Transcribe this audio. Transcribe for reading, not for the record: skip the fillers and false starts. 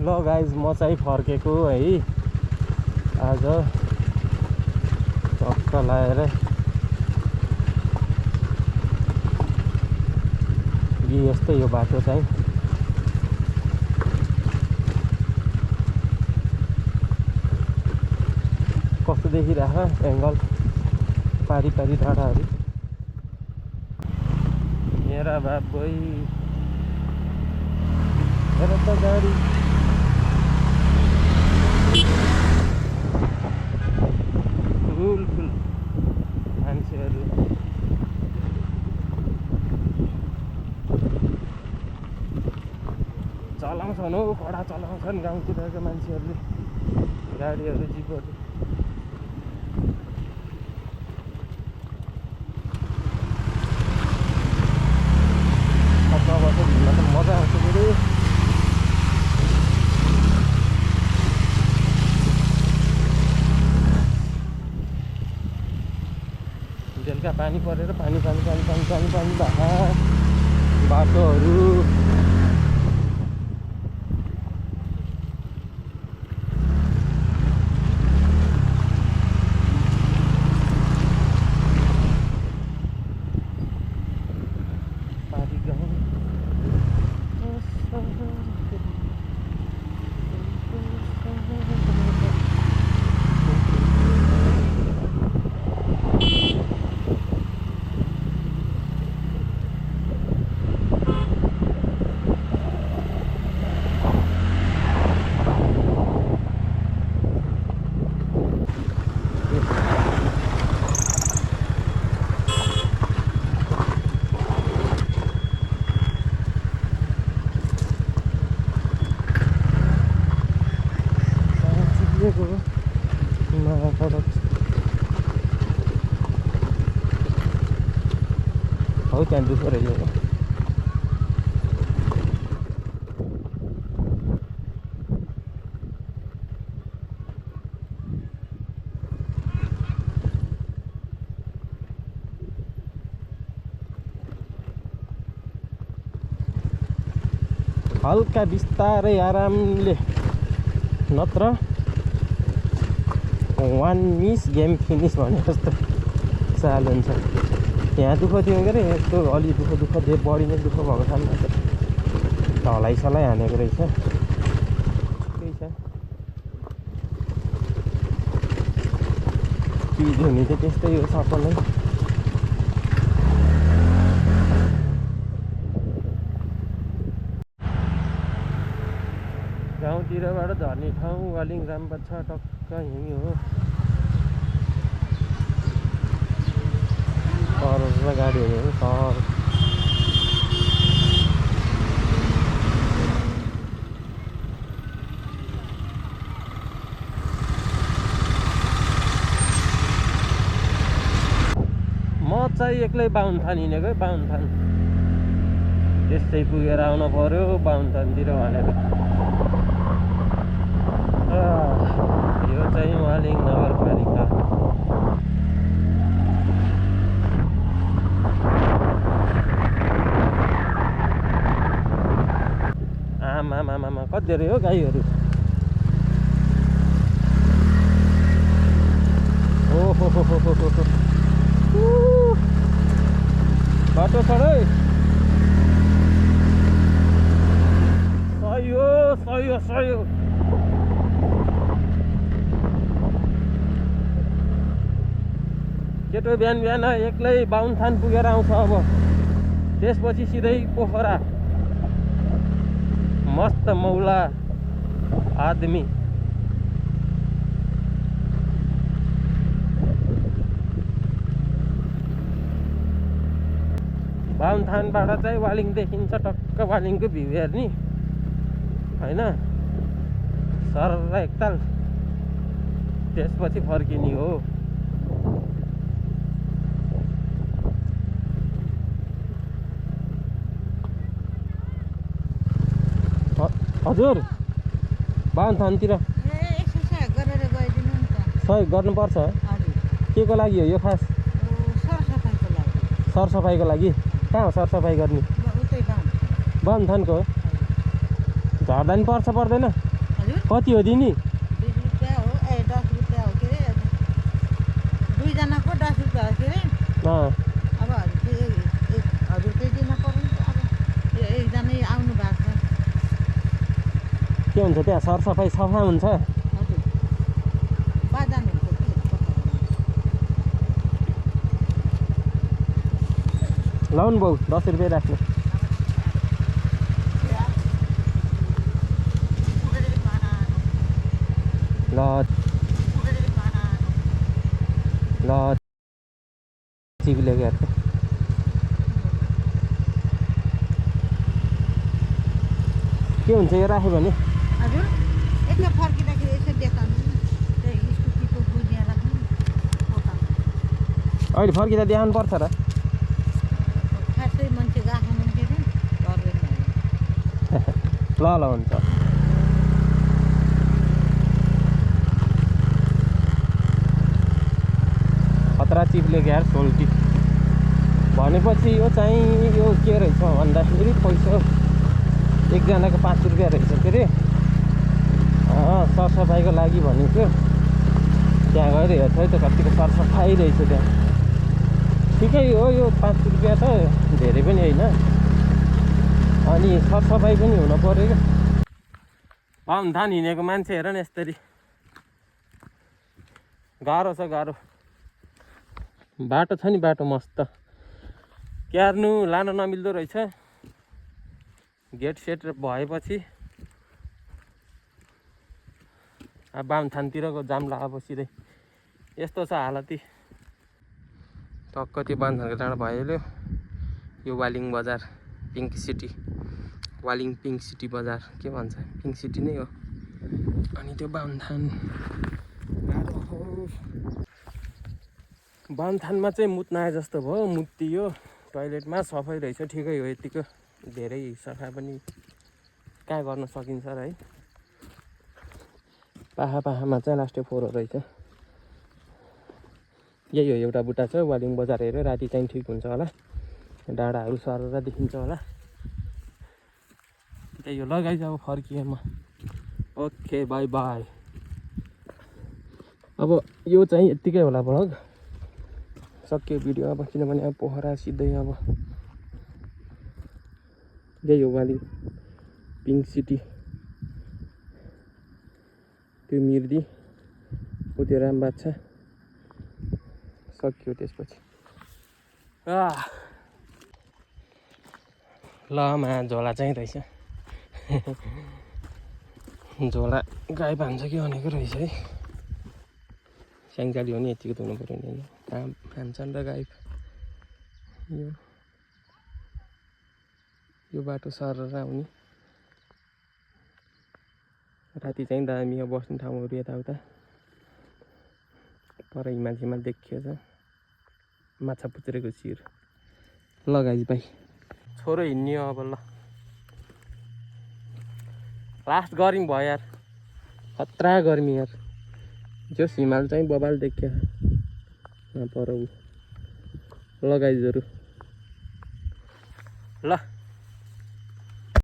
ल गाइज म चाहिँ फर्केको है आज टक्क लाएर यस्तै यो बाटो चाहिँ कस्तो देखिरहेको एङ्गल पारी पारी डाँडाहरू मेरा बाबु हेर त गाडी फुल मान्छेहरू चलाउँछन् हौ कडा चलाउँछन् गाउँतिरका मान्छेहरूले गाडीहरू जिपहरू मजा आउँछ फेरि बेलुका पानी परेर पानी भए बाटोहरू हौ त्यहाँ दुःख रहेछ हल्का बिस्तारै आरामले नत्र 1 मिस गेम फिनिस भने जस्तो चाल हुन्छ यहाँ दुःख थियो के अरे यस्तो अलि दुःख बढी नै दुःख भएको छ नि ढलाइसलाई हानेको रहेछ त्यही छ चिज हुने चाहिँ त्यस्तै हो सपनै गाउँतिरबाट झर्ने ठाउँ वालिङ रामपाट छ टक्क यहीँ हो गाडीहरू सर म चाहिँ एक्लै बाहुनथान हिँडेको बाहुनथान त्यस्तै पुगेर आउनु पर्यो बाहुनथानतिर भनेर यो चाहिँ वालिङ नगरपालिका आमा कति धेरै हो गाईहरू ओहो बाटो छ है सही हो केटो बिहान एक्लै बाहुनथान पुगेर आउँछ अब त्यसपछि सिधै पोखरा मस्त मौला आदमी बाहुनथानबाट चाहिँ वालिङ देखिन्छ टक्क वालिङको भ्यू हेर्ने हैन सर एकताल त्यसपछि फर्किने हो हजुर बाहुनथानतिर सहयोग गर्नुपर्छ के को लागि हो यो खास सरसफाइको लागि कहाँ हो सरसफाइ गर्ने बाहुनथानको झर्दा नि पर्छ पर्दैन कति हो दिने 20 रुपियाँ हो 10 रुपियाँ हो के अरे दुईजनाको 10 रुपियाँ हो के अरे अब हजुर चाहिँ दिन पर्यो नि त अब यो एकजनै आउनु भएको छ के हुन्छ त्यहाँ सरसफाइ सफा हुन्छ हजुर बाजान हुन्छ कि लाउनु बाउ 10 रुपियाँ राख्नु ल ल चिप्ले हेर्छ के हुन्छ यो राख्यो भने हजुर एकखेप फर्किँदाखेरि यसो देखाउनु त्यही स्कुटीको बुझिया राख्नु अहिले फर्किँदा देखाउनु पर्छ र खासै मान्छेको आँखा मान्छे गर्दैन ल ल हुन्छ खतरा चिप्ले यार सोल्टी भनेपछि यो चाहिँ यो के रहेछ भन्दाखेरि पैसा एकजनाको 5 रुपियाँ रहेछ के अरे सरसफाइको लागि भनेको त्यहाँ गएर हेर्छ है त कतिको सरसफाइ रहेछ त्यहाँ ठिकै हो यो 5 रुपियाँ त धेरै पनि होइन अनि सरसफाइ पनि हुन पर्यो क्या धान हिँडेको मान्छे हेर न यसरी गाह्रो छ गाह्रो बाटो छ नि बाटो मस्त क्यार्नु लान नमिल्दो रहेछ गेट सेट भएपछि अब बामथानतिरको जाम लगाएपछि रे यस्तो छ हालती टक्क त्यो बामथानको डाँडा भइहाल्यो यो वालिङ बजार pink city Waling pink city बजार के भन्छ पिङ्क सिटी नै हो अनि त्यो बामथान बामथानमा चाहिँ मुत्न आए जस्तो भयो मुत्तियो टोइलेटमा सफाइ रहेछ ठिकै हो यतिको धेरै सफा पनि कहाँ गर्न सकिन्छ र है पाहामा चाहिँ लास्टै फोहोर रहेछ यही हो एउटा बुट्टा छ वालिङ बजार हेऱ्यो राति चाहिँ ठिक हुन्छ होला डाँडाहरू सरेर देखिन्छ होला त्यही हो लगाइ अब फर्किएँ म ओके बाई बाई अब यो चाहिँ यत्तिकै होला भ्लग सक्यो भिडियो अब किनभने अब पोखरा सिधै अब यही हो वालिङ पिङ्क सिटी त्यो मिर्दी हो त्यो रामबाछा सक्यो त्यसपछि ल मा झोला चाहिँ रहेछ झोला गाई भान्छ कि भनेको रहेछ है स्याङ्जाली हो नि यतिको धुनु पऱ्यो नि काम खान्छन् र गाई यो बाटो सरेर आउने राति चाहिँ दामी हो बस्ने ठाउँहरू यताउता पर हिमाल देखियो छ माछा पुच्रेको चिर लगाइ भाइ छोरो हिँड्ने अब ल लास्ट गर्मी भयो यार खतरा गर्मी यार जो हिमाल चाहिँ बबाल देखियो पर लगाइजहरू ल